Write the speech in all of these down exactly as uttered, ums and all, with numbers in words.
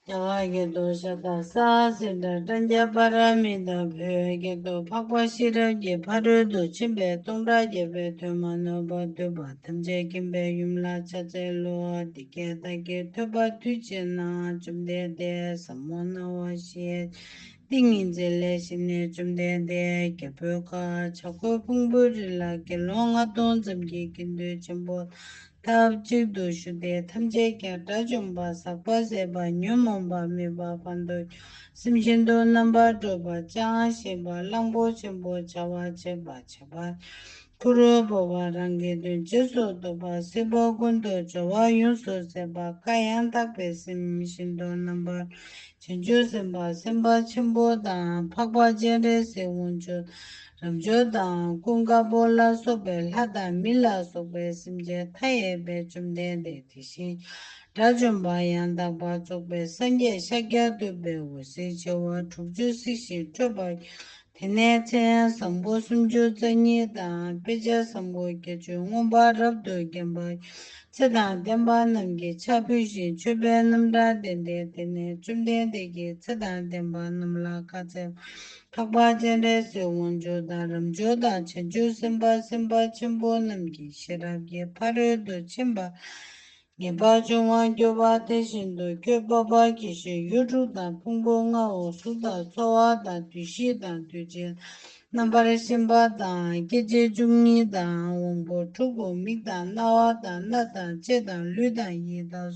རྒྱ་གར་སྐད་དུ། ཤ་ཏ་ས་ཧ་སི་ཏྲ་ཏྲཱ་ཛྙཱ་པཱ་ར་མི་ཏ། བོད་སྐད་དུ། འཕགས་པ་ཤེས་རབ་ཀྱི་ཕ་རོལ་ཏུ་ཕྱིན་པའི་སྟོང་ཕྲག་བརྒྱ་པའི་དོན་མ་ནོར་བར་བསྡུས་པ་ཐམས་ཅད་མཁྱེན་པའི་ཡུམ་ལ་ཕྱག་འཚལ་ལོ། འདི་སྐད་བདག་གིས་ཐོས་པ་དུས་གཅིག་ན། བཅོམ་ལྡན་འདས་ཟབ་མོ་སྣང་བ་ཞེས། ཏིང་ངེ་འཛིན་ལས་བཞེངས་ནས། བཅོམ་ལྡན་འདས་རྒྱལ་པོའི་ཁབ་བྱ་རྒོད་ཕུང་པོའི་རི་ལ་དགེ་སློང་ལྔ་སྟོང་ཙམ་གྱི་དགེ་འདུན་ཆེན་པོ་ཐབས་གཅིག་ཏུ་བཞུགས་ཏེ། ཐམས་ཅད་ཀྱང་དགྲ་བཅོམ་པ། ཟག་པ་ཟད་པ། ཉོན་མོངས་པ་མེད་པ། ཕ་རོལ་ཏུ། སེམས་ཤིན་ཏུ་རྣམ་པར་གྲོལ་བ། ཅང་ཤེས་པ། གླང་པོ་ཆེན་པོ། བྱ་བ་བྱེད་པ། བྱེད་པ། ཁུ་རུ་བོར་བ། རང་གི་དོན་རྗེས་སུ་རྟོགས་པ། སྲིད་པ་ཀུན་ཏུ་སྦྱོར་བ་ཡོངས་སུ་ཟད་པ། བཀའ་ཡང་དག་པའི་སེམས་ཤིན་ཏུ་རྣམ་པར་བྱང་ཆུབ་སེམས་དཔའ་སེམས་དཔའ་ཆེན་པོ་དང་། འཕགས་པ་སྤྱན་རས་གཟིགས་དབང་ཕྱུག་རབ་འབྱོར་དང་། ཀུན་དགའ་བོ་ལ་སོགས་པའི་ལྷ་དང་མི་ལ་སོགས་པའི་སེམས་ཅན་མཐའ་ཡས་པའི་བཅོམ་ལྡན་འདས་དེ་བཞིན་དགྲ་བཅོམ་པ་ཡང་དག་པར་རྫོགས་པའི་སངས་རྒྱས་ཤཱཀྱ་ཐུབ་པའི་འོད་ཟེར་བྱེ་བ་དྲུག་ཅུ་གཟིགས་ཤིང་སྤྲོས་པ། དེ་ནས་མཚན་བཟང་པོ་སུམ་ཅུ་རྩ་གཉིས་དང་། དཔེ་བྱད་བཟང་པོ་བརྒྱད་ཅུ་མངོན་པར་རབ་ཏུ་བརྒྱན་པ། ཚེ་དང་ལྡན་པ་རྣམས་ཀྱིས་ཕྱག་ཕུལ་ཞིང་མཆོད་པའི་རྣམ་གྲངས་བསྟན་ཏེ། དེ་ནས་བཅོམ་ལྡན་འདས་ཀྱིས་ཚེ་དང་ལྡན་པ་རྣམས་ལ་བཀའ་སྩལ། འཕགས་པ་སྤྱན་རས་གཟིགས་དབང་ཕྱུག་དང་། རབ་འབྱོར་དང་། བྱང་ཆུབ་སེམས་དཔའ་སེམས་དཔའ་ཆེན་པོ་རྣམས་ཀྱི་ཤེས་རབ་ཀྱི་ཕ་རོལ་ཏུ་ཕྱིན་པ། ངེས་པར་འབྱུང་བར་འགྱུར་བ་དེ་བཞིན་དུ། ཁྱོད་འཕགས་པ་སྐྱེ་ཤི་ཡུལ་དྲུག་དང་། ཕུང་པོ་ལྔའོ། གཟུགས་དང་ཚོར་བ་དང་། འདུ་ཤེས་དང་། འདུ་བྱེད་རྣམ་པར་ཤེས་པ་དང་། སྐྱེ་མཆེད་བཅུ་གཉིས་དང་། དབང་པོ་དྲུག་གོ། མིག་དང་། རྣ་བ་དང་། སྣ་དང་། ལྕེ་དང་། ལུས་དང་། ཡིད་དང་།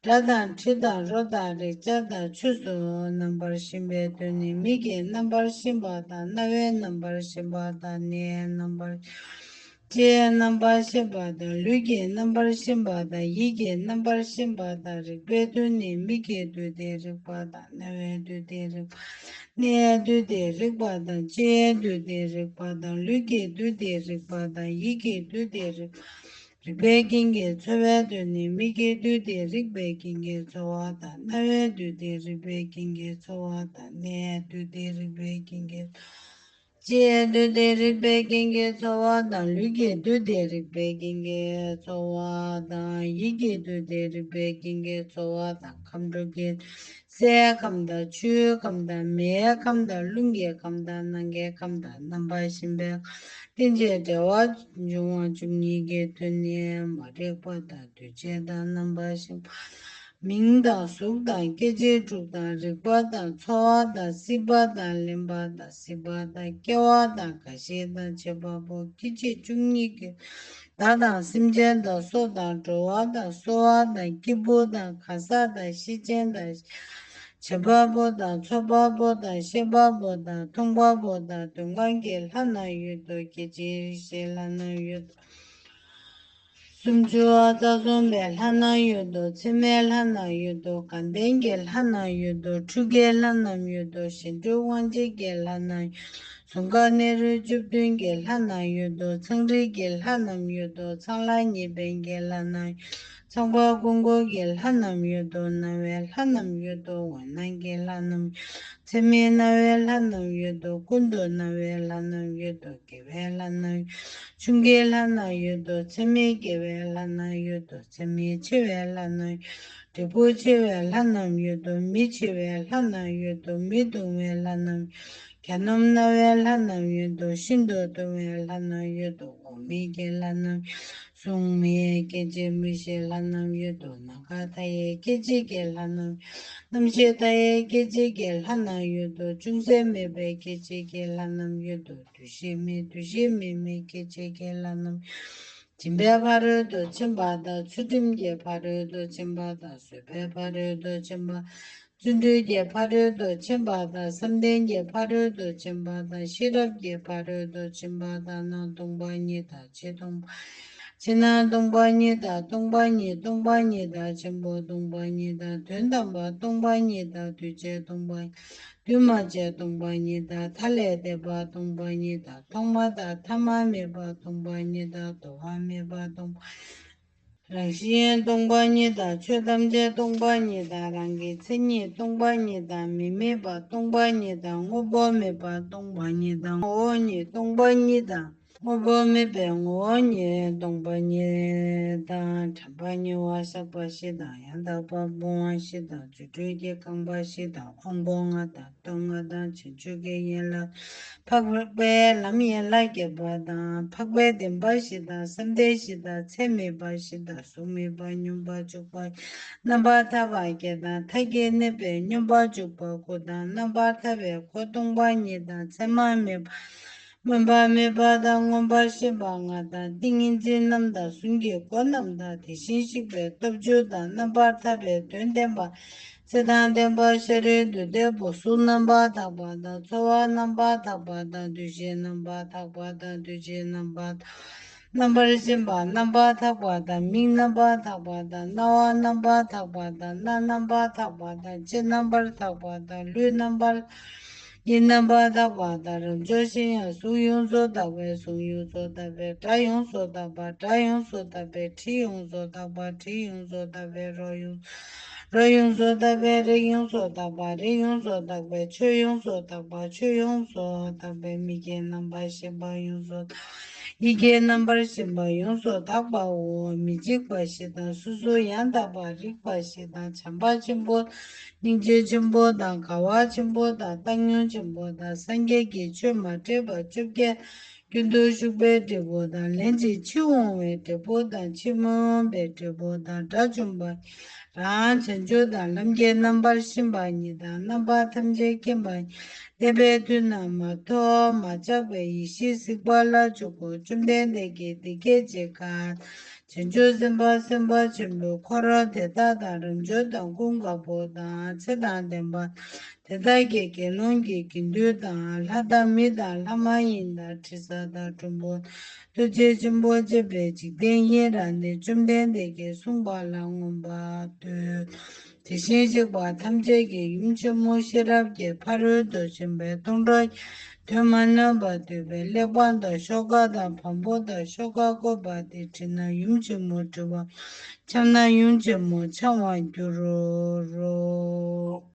སྒྲ་དང་། དྲི་དང་། རོ་དང་། རེག་བྱ་དང་། ཆོས་སུ་རྣམ་པར་ཤེས་པའི་དོན་ནི། མིག་གི་རྣམ་པར་ཤེས་པ་དང་། རྣ་བའི་རྣམ་པར་ཤེས་པ་དང་། སྣའི་རྣམ་པར། ལྕེའི་རྣམ་པར་ཤེས་པ་དང་། ལུས་ཀྱི་རྣམ་པར་ཤེས་པ་དང་། ཡིད་ཀྱི་རྣམ་པར་ཤེས་པ་དང་། རེག་པའི་དོན་ནི། མིག་གི་འདུས་ཏེ་རེག་པ་དང་། རྣ་བའི་འདུས་ཏེ་རེག་པ། སྣའི་འདུས་ཏེ་རེག་པ་དང་། ལྕེའི་འདུས་ཏེ་རེག་པ་དང་། ལུས་ཀྱི་འདུས་ཏེ་རེག་པ་དང་། ཡིད་ཀྱི་འདུས་ཏེ་རེག་པ། རེག་པའི་རྐྱེན་གྱིས་ཚོར་བའི་དོན་ནི། མིག་གི་འདུས་ཏེ་རེག་པའི་རྐྱེན་གྱིས་ཚོར་བ་དང་། རྣ་བའི་འདུས་ཏེ་རེག་པའི་རྐྱེན་གྱིས་ཚོར་བ་དང་། སྣའི་འདུས་ཏེ་རེག་པའི་རྐྱེན་གྱིས། ལྕེའི་འདུས་ཏེ་རེག་པའི་རྐྱེན་གྱིས་ཚོར་བ་དང་། ལུས་ཀྱི་འདུས་ཏེ་རེག་པའི་རྐྱེན་གྱིས་ཚོར་བ་དང་། ཡིད་ཀྱི་འདུས་ཏེ་རེག་པའི་རྐྱེན་གྱིས་ཚོར་བ་དང་། ཁམས་དྲུག་གི་སའི་ཁམས་དང་། ཆུའི་ཁམས་དང་། མེའི་ཁམས་དང་། རླུང་གི་ཁམས་དང་། ནམ་མཁའི་ཁམས་དང་། རྣམ་པར་ཤེས་པའི་ཁམས་རྟེན་ཅིང་འབྲེལ་བར་འབྱུང་བ་བཅུ་གཉིས་ཀྱི་དོན་ནི། མ་རིག་པ་དང་། འདུ་བྱེད་དང་། རྣམ་པར་ཤེས་པ། མིང་དང་། གཟུགས་དང་། སྐྱེ་མཆེད་དྲུག་དང་། རེག་པ་དང་། ཚོར་བ་དང་། སྲིད་པ་དང་། ལེན་པ་དང་། གཟིགས་པ་དང་། སྐྱེ་བ་དང་། རྒ་ཤི་དང་། འཆི་བ་པོ། སྐྱེ་མཆེད་བཅུ་གཉིས་ཀྱི་བདག་དང་སེམས་ཅན་དང་། སྲོག་དང་། འགྲོ་བ་དང་། གསོ་བ་དང་། སྐྱིད་པོ་དང་། ག་ས་དང་། ཤེད་ཅན་དང་། བྱེད་པ་པོ་དང་། ཚོར་བ་པོ་དང་། ཤེས་པ་པོ་དང་། མཐོང་བ་པོ་དང་། མདུན་ཁམས་ཀྱི་ལྷ་རྣམས་ཡོད་དོ། སྐད་ཅིག་རེ་ཞིག་ལྷ་རྣམས་ཡོད་དོ། སུམ་ཅུ་པ་རྩ་གསུམ་པའི་ལྷ་རྣམས་ཡོད་དོ། མཚན་མའི་ལྷ་རྣམས་ཡོད་དོ། དགའ་ལྡན་གྱི་ལྷ་རྣམས་ཡོད་དོ། འཁྲུགས་པའི་ལྷ་རྣམས་ཡོད་དོ། ཞི་ཁྲོ་དབང་བྱེད་ཀྱི་ལྷ་རྣམས་ཡོད། གཟུགས་ཁམས་ནེ་རོ་བཅུ་བདུན་གྱི་ལྷ་རྣམས་ཡོད་དོ། ཚངས་རིས་ཀྱི་ལྷ་རྣམས་ཡོད་དོ། ཚངས་ལྷ་གཉིས་ལྡན་གྱི་ལྷ་རྣམས་ཡོད། ཚངས་པ་ཀུན་འཁོར་གྱི་ལྷ་རྣམས་ཡོད་དོ། རྣ་བའི་ལྷ་རྣམས་ཡོད་དོ། འོད་སྣང་གི་ལྷ་རྣམས་ཡོད། མཚན་མའི་རྣ་བའི་ལྷ་རྣམས་ཡོད་དོ། ཀུན་ཏུ་རྣ་བའི་ལྷ་རྣམས་ཡོད་དོ། དགེ་བའི་ལྷ་རྣམས་ཡོད། ཆུང་ངུའི་ལྷ་རྣམས་ཡོད་དོ། མཚན་མེད་དགེ་བའི་ལྷ་རྣམས་ཡོད་དོ། མཚན་མེད་ཆེ་བའི་ལྷ་རྣམས་ཡོད། འབྲས་བུ་ཆེ་བའི་ལྷ་རྣམས་ཡོད་དོ། མི་ཆེ་བའི་ལྷ་རྣམས་ཡོད་དོ། མི་གདུང་བའི་ལྷ་རྣམས་ཡོད། གྱ་ནོམ་སྣང་བའི་ལྷ་རྣམས་ཡོད་དོ། ཤིན་ཏུ་གདུང་བའི་ལྷ་རྣམས་ཡོད་དོ། འོག་མིན་གྱི་ལྷ་རྣམས་ཡོད། གཟུགས་མེད་སྐད་ཅིག་མི་ཤེས་ལྷ་རྣམས་ཡོད་དོ། ནམ་མཁའ་མཐའ་ཡས་སྐད་ཅིག་གི་ལྷ་རྣམས་ཡོད། རྣམ་ཤེས་མཐའ་ཡས་སྐད་ཅིག་གི་ལྷ་རྣམས་ཡོད་དོ། ཅུང་ཟད་མེད་པའི་སྐད་ཅིག་གི་ལྷ་རྣམས་ཡོད་དོ། འདུ་ཤེས་མེད་འདུ་ཤེས་མེད་མེད་སྐད་ཅིག་གི་ལྷ་རྣམས་ཡོད། སྦྱིན་པའི་ཕ་རོལ་ཏུ་ཕྱིན་པ་དང་། ཚུལ་ཁྲིམས་ཀྱི་ཕ་རོལ་ཏུ་ཕྱིན་པ་དང་། བཟོད་པའི་ཕ་རོལ་ཏུ་ཕྱིན་པ། བརྩོན་འགྲུས་ཀྱི་ཕ་རོལ་ཏུ་ཕྱིན་པ་དང་། བསམ་གཏན་གྱི་ཕ་རོལ་ཏུ་ཕྱིན་པ་དང་། ཤེས་རབ་ཀྱི་ཕ་རོལ་ཏུ་ཕྱིན་པ་དང་། ནང་སྟོང་པ་ཉིད་དང་། ཕྱི་སྟོང་པ། ཕྱི་ནང་སྟོང་པ་ཉིད་དང་། སྟོང་པ་ཉིད་སྟོང་པ་ཉིད་དང་། ཆེན་པོ་སྟོང་པ་ཉིད་དང་། དོན་དམ་པ་སྟོང་པ་ཉིད་དང་། འདུས་བྱས་སྟོང་པ་ཉིད། འདུས་མ་བྱས་སྟོང་པ་ཉིད་དང་། མཐའ་ལས་འདས་པ་སྟོང་པ་ཉིད་དང་། ཐོག་མ་དང་ཐ་མ་མེད་པ་སྟོང་པ་ཉིད་དང་། དོར་བ་མེད་པ་སྟོང་པ། རང་བཞིན་སྟོང་པ་ཉིད་དང་། ཆོས་ཐམས་ཅད་སྟོང་པ་ཉིད་དང་། རང་གི་མཚན་ཉིད་སྟོང་པ་ཉིད་དང་། མི་དམིགས་པ་སྟོང་པ་ཉིད་དང་། དངོས་པོ་མེད་པ་སྟོང་པ་ཉིད་དང་། ངོ་བོ་ཉིད་སྟོང་པ་ཉིད་དང་། དངོས་པོ་མེད་པའི་ངོ་བོ་ཉིད་སྟོང་པ་ཉིད་དང་། དྲན་པ་ཉེ་བར་བཞག་པ་བཞི་དང་། ཡང་དག་པར་སྤོང་བ་བཞི་དང་། རྫུ་འཕྲུལ་གྱིས་བཀང་བ་བཞི་དང་། དབང་པོ་ལྔ་དང་། དོན་ལྔ་དང་། བྱང་ཆུབ་ཀྱི་ཡན་ལག་འཕགས་པའི་ལམ་ཡན་ལག་བརྒྱད་པ་དང་། འཕགས་པའི་བདེན་པ་བཞི་དང་། བསམ་གཏན་བཞི་དང་། ཚད་མེད་པ་བཞི་དང་། གཟུགས་མེད་པ། སྙོམས་པར་འཇུག་པ། རྣམ་པར་ཐར་པ་བརྒྱད་དང་། མཐར་གྱིས་གནས་པའི་སྙོམས་པར་འཇུག་པ་དགུ་དང་། རྣམ་པར་ཐར་པའི་འཁོར་སྟོང་པ་ཉིད་དང་། མཚན་མ་མེད་པ། སྨོན་པ་མེད་པ་དང་། མངོན་པར་ཤེས་པ་ལྔ་དང་། ཏིང་ངེ་འཛིན་རྣམས་དང་། གཟུངས་ཀྱི་སྒོ་རྣམས་དང་། དེ་བཞིན་གཤེགས་པའི་སྟོབས་བཅུ་དང་། རྣམ་པར་ཐར་པའི་དོན་བསྟན་པ། ཚེ་དང་ལྡན་པ། ཤ་རུས་འདུས་ཏེ། སྦུབས་གཟུགས་རྣམ་པར་དག་པ་དང་། ཚོར་བ་རྣམ་པར་དག་པ་དང་། འདུ་ཤེས་རྣམ་པར་དག་པ་དང་། འདུ་བྱེད་རྣམ་པར་དག་རྣམ་པར་ཤེས་པ་རྣམ་པར་དག་པ་དང་། མིག་རྣམ་པར་དག་པ་དང་། རྣ་བ་རྣམ་པར་དག་པ་དང་། སྣ་རྣམ་པར་དག་པ་དང་། ལྕེ་རྣམ་པར་དག་པ་དང་། ལུས་རྣམ་པར། ཡིད་རྣམ་པར་དག་པ་དང་། རབ་འབྱོར་གཞན་ཡང་། གཟུགས་ཡོངས་སུ་དག་པའི་གཟུགས་ཡོངས་སུ་དག་པའི་སྒྲ་ཡོངས་སུ་དག་པ། སྒྲ་ཡོངས་སུ་དག་པའི་དྲི་ཡོངས་སུ་དག་པ། དྲི་ཡོངས་སུ་དག་པའི་རོ་ཡོངས། རོ་ཡོངས་སུ་དག་པའི་རེག་ཡོངས་སུ་དག་པ། རེག་ཡོངས་སུ་དག་པའི་ཆོས་ཡོངས་སུ་དག་པ། ཆོས་ཡོངས་སུ་དག་པའི་མིག་གི་རྣམ་པར་ཤེས་པ་ཡོངས་སུ། ཡིད་ཀྱི་རྣམ་པར་ཤེས་པ་ཡོངས་སུ་དག་པའོ། མི་འཇིགས་པ་བཞི་དང་། སོ་སོར་ཡང་དག་པར་རིག་པ་བཞི་དང་། བྱམས་པ་ཆེན་པོ། སྙིང་རྗེ་ཆེན་པོ་དང་། དགའ་བ་ཆེན་པོ་དང་། བཏང་སྙོམས་ཆེན་པོ་དང་། སངས་རྒྱས་ཀྱི་ཆོས་མ་འདྲེས་པ་བཅོ་བརྒྱད། རྒྱུན་དུ་ཞུགས་པའི་འབྲས་བུ་དང་། ལན་ཅིག་ཕྱིར་འོང་བའི་འབྲས་བུ་དང་། ཕྱིར་མི་འོང་བའི་འབྲས་བུ་དང་། དགྲ་བཅོམ་པ་རང་བྱང་ཆུབ་དང་། ལམ་གྱི་རྣམ་པར་ཤེས་པ་ཉིད་དང་། རྣམ་པ་ཐམས་ཅད་མཁྱེན་པ་ཉིད། བསྟན་པའི་མཐུ་རྣམས་མ་ཐོབ་མ་ཆགས་པའི་ཡེ་ཤེས་གཟིགས་པ་ལ་འཇུག་གོ། བཅོམ་ལྡན་འདས་ཀྱིས་འདི་སྐད་ཅེས་བཀའ། བྱང་ཆུབ་སེམས་དཔའ་སེམས་དཔའ་ཆེན་པོས་འཁོར་དེ་དག་དང་། རབ་འབྱོར་དང་། ཀུན་དགའ་བོ་དང་། ཚེ་དང་ལྡན་པ། དེ་དག་གི་དགེ་སློང་གི་དགེ་འདུན་དང་། ལྷ་དང་མི་དང་། ལྷ་མ་ཡིན་དང་། དྲི་ཟ་དང་། གྲུམ་བུ། ཐུགས་རྗེ་ཆེན་པོ་སྤྱད་པའི་འཇིག་རྟེན་ཡི་རངས་ནས། བཅོམ་ལྡན་འདས་ཀྱིས་གསུངས་པ་ལ་མངོན་པར་བསྟོད། དེ་བཞིན་གཤེགས་པ་ཐམས་ཅད་ཀྱི་ཡུམ་ཆེན་མོ་ཤེས་རབ་ཀྱི་ཕ་རོལ་ཏུ་ཕྱིན་པའི་སྟོང་གྲོགས་དོན་མ་ནོར་བར་བསྡུས་པའི་གླེགས་བམ་དང་ཤོག་ཁ་དང་བམ་པོ་དང་ཤོག་ཁ་བཀོད་པ་དེ་བྲིས་ན་ཡུམ་ཆེན་མོ་བྲི་བ། འཆབ་ན་ཡུམ་ཆེན་མོ་འཆང་བར་འགྱུར་རོ།